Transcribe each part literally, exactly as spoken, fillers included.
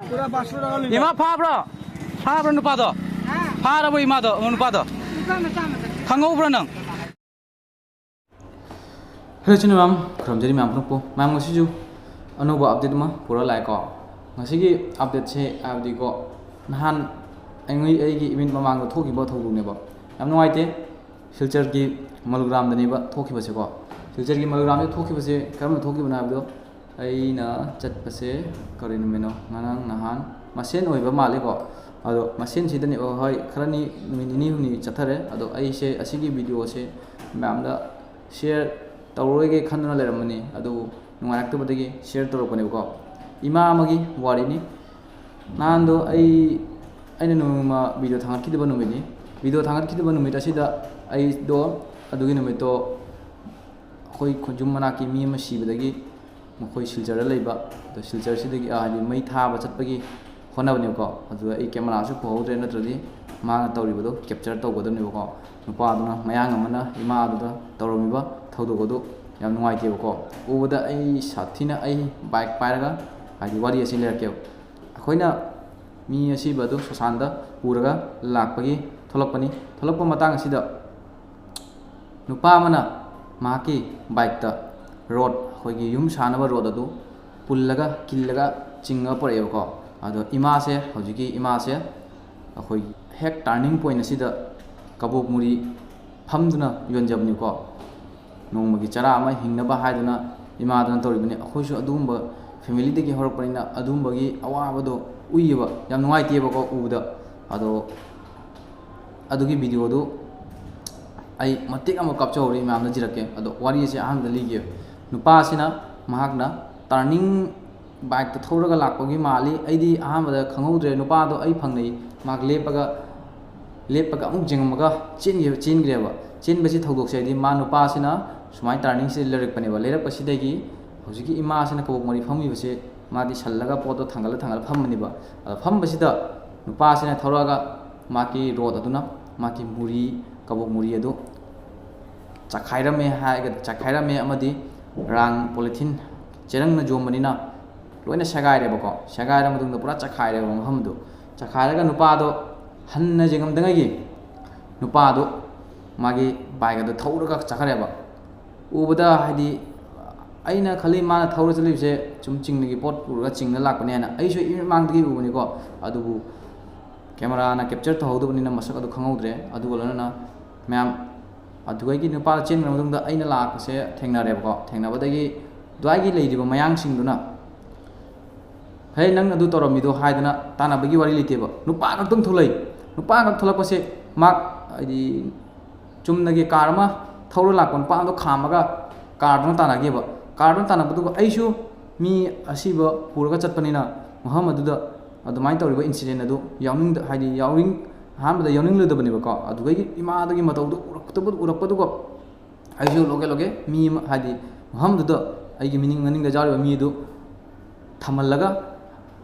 ꯏꯃꯥ ꯐꯥꯕ꯭ꯔꯣ? ꯐꯥꯕ꯭ꯔꯣ ꯅꯨꯄꯥꯗꯣ? ꯐꯥꯔꯕꯣ ꯏꯃꯥꯗꯣ, ꯅꯨꯄꯥꯗꯣ? ꯈꯪꯍꯧꯕ꯭ꯔꯣ ꯅꯪ? ꯍꯜꯂꯣ, ꯏꯆꯤꯟ ꯏꯅꯥꯎ ꯃꯌꯥꯝ, ꯈꯨꯔꯨꯝꯖꯔꯤ ꯃꯌꯥꯝ ꯄꯨꯝꯅꯃꯛꯄꯨ꯫ ꯃꯌꯥꯝ, ꯉꯁꯤꯁꯨ ꯑꯅꯧꯕ update ꯑꯃ ꯄꯨꯔ ꯂꯥꯛꯑꯦꯀꯣ꯫ ꯉꯁꯤꯒꯤ updateꯁꯦ ꯍꯥꯏꯕꯗꯤꯀꯣ, ꯅꯍꯥꯟ ꯑꯩꯉꯣꯟ-, ꯑꯩꯒꯤ event ꯃꯃꯥꯡꯗ ꯊꯣꯛꯈꯤꯕ ꯊꯧꯗꯣꯛꯅꯦꯕ꯫ ꯌꯥꯝ ꯅꯨꯡꯉꯥꯏꯇꯦ꯫ ꯁꯤꯜꯆꯔꯒꯤ ꯃꯂꯨꯒ꯭ꯔꯥꯝꯗꯅꯦꯕ ꯊꯣꯛꯈꯤꯕꯁꯦꯀꯣ꯫ ꯁꯤꯜꯆꯔꯒꯤ ꯃꯂꯨꯒ꯭ꯔꯥꯝꯗ ꯊꯣꯛꯈꯤꯕꯁꯦ ꯀꯔꯝꯅ ꯊꯣꯛꯈꯤꯕꯅꯣ ꯍꯥꯏꯕꯗꯣ, ꯑꯩꯅ ꯆꯠꯄꯁꯦ ꯀꯔꯤ ꯅꯨꯃꯤꯠꯅꯣ? ꯉꯔꯥꯡ ꯅꯍꯥꯟ ꯃꯁꯦꯟ ꯑꯣꯏꯕ ꯃꯥꯜꯂꯦꯀꯣ꯫ ꯑꯗꯣ ꯃꯁꯦꯟꯁꯤꯗꯅꯦꯕ, ꯍꯣꯏ, ꯈꯔꯅꯤ, ꯅꯨꯃꯤꯠ ꯅꯤꯅꯤ ꯍꯨꯝꯅꯤ ꯆꯠꯊꯔꯦ꯫ ꯑꯗꯣ ꯑꯩꯁꯦ ꯑꯁꯤꯒꯤ videoꯁꯦ ꯃꯌꯥꯝꯗ share ꯇꯧꯔꯔꯣꯏꯒꯦ ꯈꯟꯗꯨꯅ ꯂꯩꯔꯝꯕꯅꯤ, ꯑꯗꯨꯕꯨ ꯅꯨꯡꯉꯥꯏꯔꯛꯇꯕꯗꯒꯤ share ꯇꯧꯔꯛꯄꯅꯦꯕꯀꯣ꯫ ꯏꯃꯥ ꯑꯃꯒꯤ ꯋꯥꯔꯤꯅꯤ꯫ ꯅꯍꯥꯟꯗꯣ ꯑꯩ, ꯑꯩꯅ ꯅꯣꯡꯃ video ꯊꯥꯡꯒꯠꯈꯤꯗꯕ ꯅꯨꯃꯤꯠꯅꯤ꯫ Video ꯊꯥꯡꯒꯠꯈꯤꯗꯕ ꯅꯨꯃꯤꯠ ꯑꯁꯤꯗ ꯑꯩꯗꯣ, ꯑꯗꯨꯒꯤ ꯅꯨꯃꯤꯠꯇꯣ ꯑꯩꯈꯣꯏ ꯈꯨꯟꯖꯨꯝ ꯃꯅꯥꯛꯀꯤ ꯃꯤ ꯑꯃ ꯁꯤꯕꯗꯒꯤ ꯃꯈꯣꯏ ꯁꯤꯜꯆꯔꯗ ꯂꯩꯕ, ꯑꯗꯣ ꯁꯤꯜꯆꯔꯁꯤꯗꯒꯤ, ꯑ, ꯍꯥꯏꯗꯤ ꯃꯩ ꯊꯥꯕ ꯆꯠꯄꯒꯤ ꯍꯣꯠꯅꯕꯅꯦꯕꯀꯣ꯫ ꯑꯗꯨꯗ ꯑꯩ cameraꯁꯨ ꯄꯨꯍꯧꯗ꯭ꯔꯦ, ꯅꯠꯇ꯭ꯔꯗꯤ ꯃꯥꯅ ꯇꯧꯔꯤꯕꯗꯣ capture ꯇꯧꯒꯗꯕꯅꯦꯕꯀꯣ꯫ ꯅꯨꯄꯥꯗꯨꯅ, ꯃꯌꯥꯡ ꯑꯃꯅ ꯏꯃꯥꯗꯨꯗ ꯇꯧꯔꯝꯃꯤꯕ ꯊꯧꯗꯣꯛ ꯑꯗꯨ ꯌꯥꯝ ꯅꯨꯡꯉꯥꯏꯇꯦꯕꯀꯣ꯫ ꯎꯕꯗ ꯑꯩ ꯁꯥꯊꯤꯅ, ꯑꯩ bike ꯄꯥꯏꯔꯒ, ꯍꯥꯏꯗꯤ, ꯋꯥꯔꯤ ꯑꯁꯤ ꯂꯤꯔꯛꯀꯦꯕ꯫ ꯑꯩꯈꯣꯏꯅ ꯃꯤ ꯑꯁꯤꯕ ꯑꯗꯨ ꯁꯣꯁꯥꯟꯗ ꯄꯨꯔꯒ ꯂꯥꯛꯄꯒꯤ ꯊꯣꯛꯂꯛꯄꯅꯤ꯫ ꯊꯣꯛꯂꯛꯄ ꯃꯇꯥꯡ ꯑꯁꯤꯗ ꯅꯨꯄꯥ ꯑꯃꯅ ꯃꯍꯥꯛꯀꯤ bikeꯇ road, ꯑꯩꯈꯣꯏꯒꯤ ꯌꯨꯝ ꯁꯥꯅꯕ road ꯑꯗꯨ ꯄꯨꯜꯂꯒ, ꯀꯤꯜꯂꯒ ꯆꯤꯡꯉꯒ ꯄꯨꯔꯛꯑꯦꯕꯀꯣ꯫ ꯑꯗꯣ ꯏꯃꯥꯁꯦ, ꯍꯧꯖꯤꯛꯀꯤ ꯏꯃꯥꯁꯦ ꯑꯩꯈꯣꯏ ꯍꯦꯛ turning point ꯑꯁꯤꯗ ꯀꯕꯣꯛ ꯃꯨꯔꯤ ꯐꯝꯗꯨꯅ ꯌꯣꯟꯖꯕꯅꯤꯀꯣ꯫ ꯅꯣꯡꯃꯒꯤ ꯆꯔꯥ ꯑꯃ ꯍꯤꯡꯅꯕ ꯍꯥꯏꯗꯨꯅ ꯏꯃꯥꯗꯨꯅ ꯇꯧꯔꯤꯕꯅꯤ꯫ ꯑꯩꯈꯣꯏꯁꯨ ꯑꯗꯨꯒꯨꯝꯕ familyꯗꯒꯤ ꯍꯧꯔꯛꯄꯅꯤꯅ ꯑꯗꯨꯒꯨꯝꯕꯒꯤ ꯑꯋꯥꯕꯗꯣ ꯎꯏꯌꯦꯕ, ꯌꯥꯝ ꯅꯨꯡꯉꯥꯏꯇꯦꯕꯀꯣ ꯎꯕꯗ꯫ ꯑꯗꯣ ꯑꯗꯨꯒꯤ videoꯗꯨ ꯑꯩ ꯃꯇꯦꯛ ꯑꯃ ꯀꯥꯞꯆꯍꯧꯔꯤ, ꯃꯌꯥꯝꯗ ꯖꯤꯔꯛꯀꯦ꯫ ꯑꯗꯣ ꯋꯥꯔꯤꯁꯦ ꯑꯍꯥꯟꯕꯗ ꯂꯤꯒꯦ꯫ ꯅꯨꯄꯥꯁꯤꯅ, ꯃꯍꯥꯛꯅ turning bikeꯇ ꯊꯧꯔꯒ ꯂꯥꯛꯄꯒꯤ ꯃꯥꯜꯂꯤ꯫ ꯑꯩꯗꯤ ꯑꯍꯥꯟꯕꯗ ꯈꯪꯍꯧꯗ꯭ꯔꯦ꯫ ꯅꯨꯄꯥꯗꯣ ꯑꯩ ꯐꯪꯅꯩ꯫ ꯃꯍꯥꯛ ꯂꯦꯞꯄꯒ, ꯂꯦꯞꯄꯒ ꯑꯃꯨꯛ ꯌꯦꯡꯉꯝꯃꯒ ꯆꯦꯟꯈꯤꯕ, ꯆꯦꯟꯈ꯭ꯔꯦꯕ꯫ ꯆꯦꯟꯕꯁꯤ ꯊꯧꯗꯣꯛꯁꯦ ꯍꯥꯏꯗꯤ ꯃꯥ ꯅꯨꯄꯥꯁꯤꯅ ꯁꯨꯃꯥꯏꯅ turningꯁꯦ ꯂꯩꯔꯛꯄꯅꯦꯕ꯫ ꯂꯩꯔꯛꯄꯁꯤꯗꯒꯤ ꯍꯧꯖꯤꯛꯀꯤ ꯏꯃꯥꯁꯤꯅ ꯀꯕꯣꯛ ꯃꯔꯤ ꯐꯝꯃꯤꯕꯁꯦ, ꯃꯥꯗꯤ ꯁꯜꯂꯒ ꯄꯣꯠꯇꯣ ꯊꯥꯡꯒꯠꯂ ꯊꯥꯡꯒꯠꯂ ꯐꯝꯕꯅꯦꯕ꯫ ꯑꯗꯣ ꯐꯝꯕꯁꯤꯗ ꯅꯨꯄꯥꯁꯤꯅ ꯊꯧꯔꯛꯑꯒ ꯃꯥꯒꯤ road ꯑꯗꯨꯅ ꯃꯥꯒꯤ ꯃꯨꯔꯤ, ꯀꯕꯣꯛ ꯃꯨꯔꯤ ꯑꯗꯨ ꯆꯥꯛꯈꯥꯏꯔꯝꯃꯦ ꯍꯥꯏꯔꯒ, ꯆꯥꯛꯈꯥꯏꯔꯝꯃꯦ ꯑꯃꯗꯤ ꯔꯥꯡ polythene ꯆꯦꯔꯪꯅ ꯌꯣꯝꯕꯅꯤꯅ ꯂꯣꯏꯅ ꯁꯦꯒꯥꯏꯔꯦꯕꯀꯣ꯫ ꯁꯦꯒꯥꯏꯔ ꯃꯇꯨꯡꯗ ꯄꯨꯔꯥ ꯆꯈꯥꯏꯔꯦꯕ ꯃꯐꯝꯗꯨ꯫ ꯆꯈꯥꯏꯔꯒ ꯅꯨꯄꯥꯗꯣ ꯍꯟꯅ ꯌꯦꯡꯉꯝꯗꯉꯩꯒꯤ ꯅꯨꯄꯥꯗꯣ ꯃꯥꯒꯤ ꯕꯥꯏꯛ ꯑꯗꯨ ꯊꯧꯔꯒ ꯆꯠꯈ꯭ꯔꯦꯕ꯫ ꯎꯕꯗ ꯍꯥꯏꯗꯤ ꯑꯩꯅ ꯈꯜꯂꯤ ꯃꯥꯅ ꯊꯧꯔ ꯆꯠꯂꯤꯕꯁꯦ ꯁꯨꯝ ꯆꯤꯡꯗꯒꯤ ꯄꯣꯠ ꯄꯨꯔꯒ ꯆꯤꯡꯗ ꯂꯥꯛꯄꯅꯦꯅ꯫ ꯑꯩꯁꯨ ꯏꯃꯤꯠꯃꯥꯡꯗꯒꯤ ꯎꯕꯅꯤꯀꯣ꯫ ꯑꯗꯨꯕꯨ ꯀꯦꯃꯦꯔꯥꯅ ꯀꯦꯞꯆꯔ ꯇꯧꯍꯧꯗꯕꯅꯤꯅ ꯃꯁꯛ ꯑꯗꯨ ꯈꯪꯍꯧꯗ꯭ꯔꯦ꯫ ꯑꯗꯨꯒ ꯂꯣꯏꯅꯅ ꯃꯌꯥꯝ ꯑꯗꯨꯗꯒꯤ ꯅꯨꯄꯥ ꯆꯦꯟꯈ꯭ꯔ ꯃꯇꯨꯡꯗ ꯑꯩꯅ ꯂꯥꯛꯄꯁꯦ ꯊꯦꯡꯅꯔꯦꯕꯀꯣ꯫ ꯊꯦꯡꯅꯕꯗꯒꯤ ꯑꯗꯨꯋꯥꯏꯒꯤ ꯂꯩꯔꯤꯕ ꯃꯌꯥꯡꯁꯤꯡꯗꯨꯅ, "ꯍꯦ, ꯅꯪ ꯑꯗꯨ ꯇꯧꯔꯝꯃꯤꯗꯣ?" ꯍꯥꯏꯗꯅ ꯇꯥꯟꯅꯕꯒꯤ ꯋꯥꯔꯤ ꯂꯩꯇꯦꯕ꯫ ꯅꯨꯄꯥ ꯈꯛꯇꯪ ꯊꯣꯛꯂꯛꯏ꯫ ꯅꯨꯄꯥ ꯈꯛ ꯊꯣꯛꯂꯛꯄꯁꯦ ꯃꯥ ꯍꯥꯏꯗꯤ ꯆꯨꯝꯅꯒꯤ ꯀꯥꯔ ꯑꯃ ꯊꯧꯔ ꯂꯥꯛꯄ ꯅꯨꯄꯥ ꯑꯃꯗꯣ ꯈꯥꯝꯃꯒ ꯀꯥꯔꯗꯨꯅ ꯇꯥꯟꯅꯈꯤꯕ꯫ ꯀꯥꯔꯗꯨꯅ ꯇꯥꯟꯅꯕꯗꯨꯒ ꯑꯩꯁꯨ ꯃꯤ ꯑꯁꯤꯕ ꯄꯨꯔꯒ ꯆꯠꯄꯅꯤꯅ ꯃꯐꯝ ꯑꯗꯨꯗ ꯑꯗꯨꯃꯥꯏꯅ ꯇꯧꯔꯤꯕ ꯏꯟꯁꯤꯗꯦꯟ ꯑꯗꯨ ꯌꯥꯎꯅꯤꯡꯗ-, ꯍꯥꯏꯗꯤ ꯌꯥꯎꯅꯤꯡ-, ꯑꯍꯥꯟꯕꯗ ꯌꯥꯎꯅꯤꯡꯂꯨꯗꯕꯅꯦꯕꯀꯣ꯫ ꯑꯗꯨꯗꯒꯤ ꯏꯃꯥꯗꯨꯒꯤ ꯃꯇꯧꯗꯨ ꯎꯔꯛꯇꯕ-, ꯎꯔꯛꯄꯗꯨꯒ ꯑꯩꯁꯨ ꯂꯣꯒꯦ ꯂꯣꯒꯦ ꯃꯤ ꯑꯃ, ꯍꯥꯏꯗꯤ ꯃꯐꯝꯗꯨꯗ ꯑꯩꯒꯤ ꯃꯅꯤꯡ, ꯃꯅꯤꯡꯗ ꯌꯥꯎꯔꯤꯕ ꯃꯤ ꯑꯗꯨ ꯊꯝꯍꯜꯂꯒ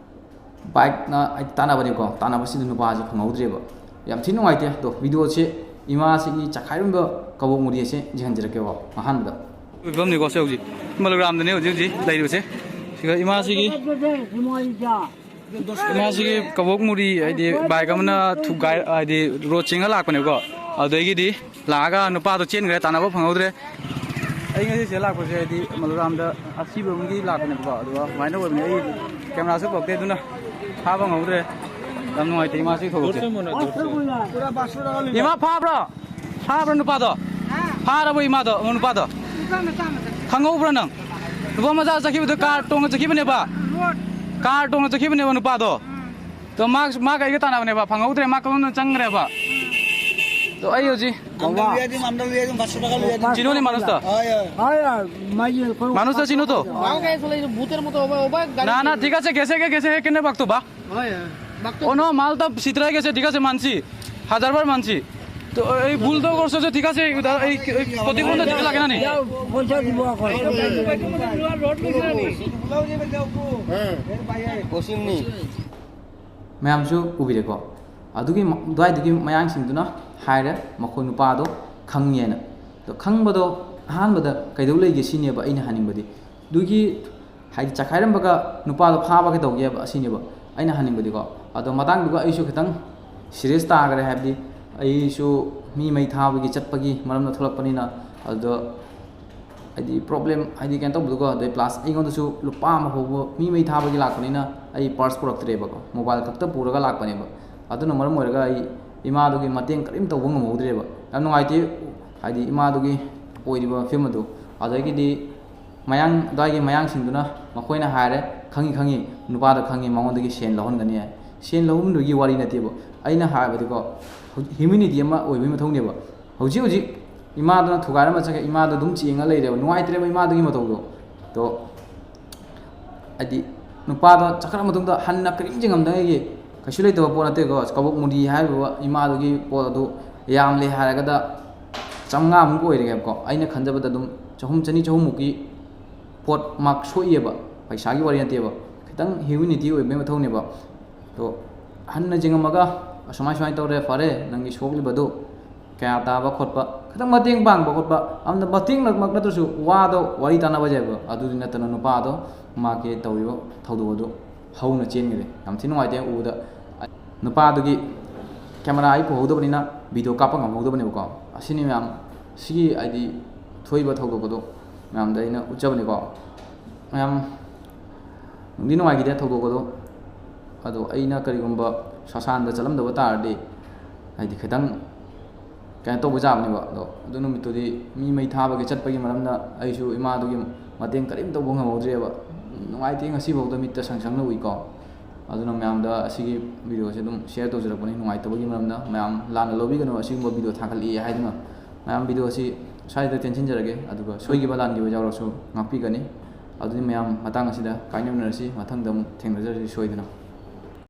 ꯕꯥꯏꯛꯅ ꯑꯩ ꯇꯥꯟꯅꯕꯅꯦꯀꯣ꯫ ꯇꯥꯟꯅꯕꯁꯤꯗ ꯅꯨꯄꯥꯁꯦ ꯐꯪꯍꯧꯗ꯭ꯔꯦꯕ꯫ ꯌꯥꯝ ꯊꯤ ꯅꯨꯡꯉꯥꯏꯇꯦ꯫ ꯑꯗꯣ ꯚꯤꯗꯤꯑꯣꯁꯦ ꯏꯃꯥꯁꯤꯒꯤ ꯆꯈꯥꯏꯔꯝꯕ ꯀꯕꯣꯛ ꯃꯨꯔꯤ ꯑꯁꯦ ꯌꯦꯡꯍꯟꯖꯔꯛꯀꯦꯀꯣ꯫ ꯑꯍꯥꯟꯕꯗ ꯐꯤꯕꯝꯅꯤꯀꯣ ꯁꯦ ꯍꯧꯖꯤꯛ ꯃꯂꯨꯒ꯭ꯔꯥꯝꯗꯅꯦ ꯍꯧꯖꯤꯛ ꯍꯧꯖꯤꯛ ꯂꯩꯔꯤꯕꯁꯦ꯫ ꯁꯤꯒ ꯏꯃꯥꯁꯤꯒꯤ, ꯏꯃꯥꯁꯤꯒꯤ ꯀꯕꯣꯛ ꯃꯨꯔꯤ ꯍꯥꯏꯗꯤ ꯕꯥꯏꯛ ꯑꯃꯅ ꯊꯨꯒꯥꯏ-, ꯍꯥꯏꯗꯤ ꯔꯣꯗ ꯆꯤꯡꯉ ꯂꯥꯛꯄꯅꯦꯕꯀꯣ꯫ ꯑꯗꯨꯗꯒꯤꯗꯤ ꯂꯥꯛꯑꯒ ꯅꯨꯄꯥꯗꯣ ꯆꯦꯟꯈ꯭ꯔꯦ, ꯇꯥꯟꯅꯕ ꯐꯪꯍꯧꯗ꯭ꯔꯦ꯫ ꯑꯩ ꯉꯁꯤ ꯁꯤꯗ ꯂꯥꯛꯄꯁꯦ ꯍꯥꯏꯗꯤ ꯃꯂꯨꯔꯥꯝꯗ ꯑꯁꯤꯕ ꯑꯃꯒꯤ ꯂꯥꯛꯄꯅꯦꯕꯀꯣ꯫ ꯑꯗꯨꯒ ꯁꯨꯃꯥꯏꯅ ꯑꯣꯏꯕꯅꯦ꯫ ꯑꯩ ꯀꯦꯃꯦꯔꯥꯁꯨ ꯄꯨꯔꯛꯇꯦ, ꯑꯗꯨꯅ ꯐꯥꯕ ꯉꯝꯍꯧꯗ꯭ꯔꯦ꯫ ꯌꯥꯝ ꯅꯨꯡꯉꯥꯏꯇꯦ ꯏꯃꯥꯁꯤ ꯊꯧꯗꯣꯛꯁꯦ꯫ ꯏꯃꯥ ꯐꯥꯕ꯭ꯔꯣ? ꯐꯥꯕ꯭ꯔꯣ ꯅꯨꯄꯥꯗꯣ? ꯐꯥꯔꯕꯣ ꯏꯃꯥꯗꯣ, ꯅꯨꯄꯥꯗꯣ? ꯈꯪꯍꯧꯕ꯭ꯔꯣ ꯅꯪ? ꯅꯨꯄꯥ ꯃꯆꯥ ꯆꯠꯈꯤꯕꯗꯣ ꯀꯥꯔ ꯇꯣꯡꯉ ꯆꯠꯈꯤꯕꯅꯦꯕ꯫ ꯀꯥꯔ ꯇꯣꯡꯉ ꯆꯠꯈꯤꯕꯅꯦꯕ ꯅꯨꯄꯥꯗꯣ꯫ ꯑꯗꯣ ꯃꯥ, ꯃꯥꯒ ꯑꯩꯒ ꯇꯥꯟꯅꯕꯅꯦꯕ, ꯐꯪꯍꯧꯗ꯭ꯔꯦ꯫ ꯃꯥ ꯀꯗꯣꯝꯗ ꯆꯪꯈ꯭ꯔꯦꯕ꯫ ꯑꯗꯣ ꯑꯩ ꯍꯧꯖꯤক ꯆꯤꯅꯣ নি মানুষটা? মানুষটা চিনো তো? না, না, ঠিক আছে, গেছে গে, গেছে গে, কেনে বাগতো বা? অ, ন, মাল তো চিতৰাই গেছে, ঠিক আছে, মানছি, হাজাৰবাৰ মানছি। তো এই ভুল তো কৰিছে যে, ঠিক আছে, এই, এই ক্ষতিপূৰণ দিব লাগে না নি? পইচা দিব আকৌ। ꯃꯌꯥꯝꯁꯨ ꯎꯕꯤꯔꯦꯀꯣ꯫ ꯑꯗꯨꯒꯤ ꯃ-, ꯑꯗꯨꯋꯥꯏꯗꯨꯒꯤ ꯃꯌꯥꯡꯁꯤꯡꯗꯨꯅ ꯍꯥꯏꯔꯦ, ꯃꯈꯣꯏ ꯅꯨꯄꯥꯗꯣ ꯈꯪꯉꯦꯅ꯫ ꯑꯗꯣ ꯈꯪꯕꯗꯣ ꯑꯍꯥꯟꯕꯗ ꯀꯩꯗꯧ ꯂꯩꯒꯦ ꯁꯤꯅꯦꯕ ꯑꯩꯅ ꯍꯥꯏꯅꯤꯡꯕꯗꯤ꯫ ꯑꯗꯨꯒꯤ ꯍꯥꯏꯗꯤ ꯆꯈꯥꯏꯔꯝꯕꯒ ꯅꯨꯄꯥꯗꯣ ꯐꯥꯕ ꯀꯩꯗꯧꯒꯦꯕ, ꯑꯁꯤꯅꯦꯕ ꯑꯩꯅ ꯍꯟꯅꯤꯡꯕꯗꯤꯀꯣ꯫ ꯑꯗꯣ ꯃꯇꯥꯡꯗꯨꯒ ꯑꯩꯁꯨ ꯈꯤꯇꯪ ꯁꯤꯔꯤꯌꯁ ꯇꯥꯈ꯭ꯔꯦ, ꯍꯥꯏꯕꯗꯤ ꯑꯩꯁꯨ ꯃꯤ ꯃꯩ ꯊꯥꯕꯒꯤ ꯆꯠꯄꯒꯤ ꯃꯔꯝꯗ ꯊꯣꯛꯂꯛꯄꯅꯤꯅ꯫ ꯑꯗꯣ ꯍꯥꯏꯗꯤ ꯄ꯭ꯔꯣꯕ꯭ꯂꯦꯝ, ꯍꯥꯏꯗꯤ ꯀꯩꯅꯣ ꯇꯧꯕꯗꯨꯀꯣ, ꯑꯗꯩ ꯄ꯭ꯂꯁ ꯑꯩꯉꯣꯟꯗꯁꯨ ꯂꯨꯄꯥ ꯑꯃ ꯐꯥꯎꯕ, ꯃꯤ ꯃꯩ ꯊꯥꯕꯒꯤ ꯂꯥꯛꯄꯅꯤꯅ ꯑꯩ ꯄꯔꯁ ꯄꯨꯔꯛꯇ꯭ꯔꯦꯕꯀꯣ, ꯃꯣꯕꯥꯏꯜ ꯈꯛꯇ ꯄꯨꯔꯒ ꯂꯥꯛꯄꯅꯦꯕ꯫ ꯑꯗꯨꯅ ꯃꯔꯝ ꯑꯣꯏꯔꯒ ꯑꯩ ꯏꯃꯥꯗꯨꯒꯤ ꯃꯇꯦꯡ ꯀꯔꯤꯝ ꯇꯧꯕ ꯉꯝꯍꯧꯗ꯭ꯔꯦꯕ꯫ ꯌꯥꯝ ꯅꯨꯡꯉꯥꯏꯇꯦ, ꯍꯥꯏꯗꯤ ꯏꯃꯥꯗꯨꯒꯤ ꯑꯣꯏꯔꯤꯕ ꯐꯤꯕꯝ ꯑꯗꯨ꯫ ꯑꯗꯒꯤꯗꯤ ꯃꯌꯥꯡ, ꯑꯗꯨꯋꯥꯏꯒꯤ ꯃꯌꯥꯡꯁꯤꯡꯗꯨꯅ ꯃꯈꯣꯏꯅ ꯍꯥꯏꯔꯦ, "ꯈꯪꯉꯤ, ꯈꯪꯉꯤ, ꯅꯨꯄꯥꯗ ꯈꯪꯉꯤ, ꯃꯉꯣꯟꯗꯒꯤ ꯁꯦꯟ ꯂꯧꯍꯟꯒꯅꯤ" ꯍꯥꯏ꯫ ꯁꯦꯟ ꯂꯧꯍꯟꯕꯒꯤ ꯋꯥꯔꯤ ꯅꯠꯇꯦꯕ꯫ ꯑꯩꯅ ꯍꯥꯏꯕꯗꯤꯀꯣ, ꯍ꯭ꯌꯨꯃꯤꯅꯤꯇꯤ ꯑꯃ ꯑꯣꯏꯕꯒꯤ ꯃꯊꯧꯅꯦꯕ꯫ ꯍꯧꯖꯤꯛ ꯍꯧꯖꯤꯛ ꯏꯃꯥꯗꯨꯅ ꯊꯨꯒꯥꯏꯔꯝꯕ ꯆꯠꯈ꯭ꯔꯦ, ꯏꯃꯥꯗꯣ ꯑꯗꯨꯝ ꯆꯦꯡꯉ ꯂꯩꯔꯦꯕ, ꯅꯨꯡꯉꯥꯏꯇ꯭ꯔꯦꯕ ꯏꯃꯥꯗꯨꯒꯤ ꯃꯇꯧꯗꯣ꯫ ꯑꯗꯣ ꯍꯥꯏꯗꯤ ꯅꯨꯄꯥꯗꯣ ꯆꯠꯈ꯭ꯔ ꯃꯇꯨꯡꯗ ꯍꯟꯅ ꯀꯔꯤꯝ ꯆꯦꯡꯉꯝꯗꯉꯩꯒꯤ ꯀꯩꯁꯨ ꯂꯩꯇꯕ ꯄꯣꯠ ꯅꯠꯇꯦꯀꯣ꯫ ꯀꯕꯣꯛ ꯃꯨꯔꯤ ꯍꯥꯏꯔꯤꯕ ꯏꯃꯥꯗꯨꯒꯤ ꯄꯣꯠ ꯑꯗꯨ ꯌꯥꯝꯂꯦ ꯍꯥꯏꯔꯒꯗ ꯆꯥꯝꯃꯉꯥꯃꯨꯛ ꯑꯣꯏꯔꯦꯕꯀꯣ꯫ ꯑꯩꯅ ꯈꯟꯖꯕꯗ ꯑꯗꯨꯝ ꯆꯍꯨꯝ, ꯆꯅꯤ, ꯆꯍꯨꯝꯃꯨꯛꯀꯤ ꯄꯣꯠ ꯃꯥꯔꯛ ꯁꯣꯛꯏꯑꯕ, ꯄꯩꯁꯥꯒꯤ ꯋꯥꯔꯤ ꯅꯠꯇꯦꯕ꯫ ꯈꯤꯇꯪ ꯍ꯭ꯌꯨꯃꯤꯅꯤꯇꯤ ꯑꯣꯏꯕꯒꯤ ꯃꯊꯧꯅꯦꯕ꯫ ꯑꯗꯣ ꯍꯟꯅ ꯌꯦꯡꯉꯝꯃꯒ, "ꯑꯁꯨꯃꯥꯏ ꯁꯨꯃꯥꯏꯅ ꯇꯧꯔꯦ, ꯐꯔꯦ, ꯅꯪꯒꯤ ꯁꯣꯛꯂꯤꯕꯗꯨ ꯀꯌꯥ ꯇꯥꯕ ꯈꯣꯠꯄ, ꯈꯤꯇꯪ ꯃꯇꯦꯡ ꯄꯥꯡꯕ ꯈꯣꯠꯄ", ꯑꯝꯇ ꯃꯇꯦꯡꯃꯛ ꯅꯠꯇ꯭ꯔꯁꯨ ꯋꯥꯗꯣ ꯋꯥꯔꯤ ꯇꯥꯟꯅꯕ ꯌꯥꯏꯕ꯫ ꯑꯗꯨꯗꯤ ꯅꯠꯇꯅ ꯅꯨꯄꯥꯗꯣ ꯃꯥꯒꯤ ꯇꯧꯔꯤꯕ ꯊꯧꯗꯣꯛ ꯑꯗꯨ ꯍꯧꯅ ꯆꯦꯟꯈꯔꯦ꯫ ꯌꯥꯝ ꯊꯤ ꯅꯨꯡꯉꯥꯏꯇꯦ ꯎꯕꯗ꯫ ꯅꯨꯄꯥꯗꯨꯒꯤ ꯀꯦꯃꯦꯔꯥ ꯑꯩ ꯄꯨꯍꯧꯗꯕꯅꯤꯅ ꯚꯤꯗꯤꯑꯣ ꯀꯥꯞꯄ ꯉꯝꯍꯧꯗꯕꯅꯦꯕꯀꯣ꯫ ꯑꯁꯤꯅꯤ ꯃꯌꯥꯝ, ꯁꯤꯒꯤ ꯍꯥꯏꯗꯤ ꯊꯣꯛꯏꯕ ꯊꯧꯗꯣꯛ ꯑꯗꯣ ꯃꯌꯥꯝꯗ ꯑꯩꯅ ꯎꯠꯆꯕꯅꯤꯀꯣ꯫ ꯃꯌꯥꯝ ꯅꯨꯡꯗꯤ ꯅꯨꯡꯉꯥꯏꯈꯤꯗꯦ ꯊꯧꯗꯣꯛ ꯑꯗꯣ꯫ ꯑꯗꯣ ꯑꯩꯅ ꯀꯔꯤꯒꯨꯝꯕ ꯁꯥꯁꯥꯟꯗ ꯆꯠꯂꯝꯗꯕ ꯇꯥꯔꯗꯤ, ꯍꯥꯏꯗꯤ ꯈꯤꯇꯪ ꯀꯩꯅꯣ ꯇꯧꯕ ꯌꯥꯕꯅꯦꯕ꯫ ꯑꯗꯣ ꯑꯗꯨ ꯅꯨꯃꯤꯠꯇꯨꯗꯤ ꯃꯤ ꯃꯩ ꯊꯥꯕꯒꯤ ꯆꯠꯄꯒꯤ ꯃꯔꯝꯅ ꯑꯩꯁꯨ ꯏꯃꯥꯗꯨꯒꯤ ꯃꯇꯦꯡ ꯀꯔꯤꯝ ꯇꯧꯕ ꯉꯝꯍꯧꯗ꯭ꯔꯦꯕ꯫ ꯅꯨꯡꯉꯥꯏꯇꯦ, ꯉꯁꯤꯐꯥꯎꯗ ꯃꯤꯠꯇ ꯁꯪ ꯁꯪꯅ ꯎꯏꯀꯣ꯫ ꯑꯗꯨꯅ ꯃꯌꯥꯝꯗ ꯑꯁꯤꯒꯤ ꯚꯤꯗꯤꯑꯣꯁꯦ ꯑꯗꯨꯝ ꯁꯤꯌꯔ ꯇꯧꯖꯔꯛꯄꯅꯤ, ꯅꯨꯡꯉꯥꯏꯇꯕꯒꯤ ꯃꯔꯝꯅ꯫ ꯃꯌꯥꯝ ꯂꯥꯟꯅ ꯂꯧꯕꯤꯒꯅꯨ, ꯑꯁꯤꯒꯨꯝꯕ ꯚꯤꯗꯤꯑꯣ ꯊꯥꯒꯠꯂꯛꯑꯦ ꯍꯥꯏꯗꯨꯅ꯫ ꯃꯌꯥꯝ, ꯚꯤꯗꯤꯑꯣ ꯑꯁꯤ ꯁ꯭ꯋꯥꯏꯗ ꯇꯦꯟꯁꯤꯟꯖꯔꯒꯦ, ꯑꯗꯨꯒ ꯁꯣꯏꯈꯤꯕ ꯂꯥꯟꯈꯤꯕ ꯌꯥꯎꯔꯁꯨ ꯉꯥꯛꯄꯤꯒꯅꯤ꯫ ꯑꯗꯨꯗꯤ ꯃꯌꯥꯝ, ꯃꯇꯥꯡ ꯑꯁꯤꯗ ꯀꯥꯏꯅꯃꯤꯟꯅꯔꯁꯤ, ꯃꯊꯪꯗ ꯑꯃꯨꯛ ꯊꯦꯡꯅꯖꯔꯁꯤ ꯁꯣꯏꯗꯅ꯫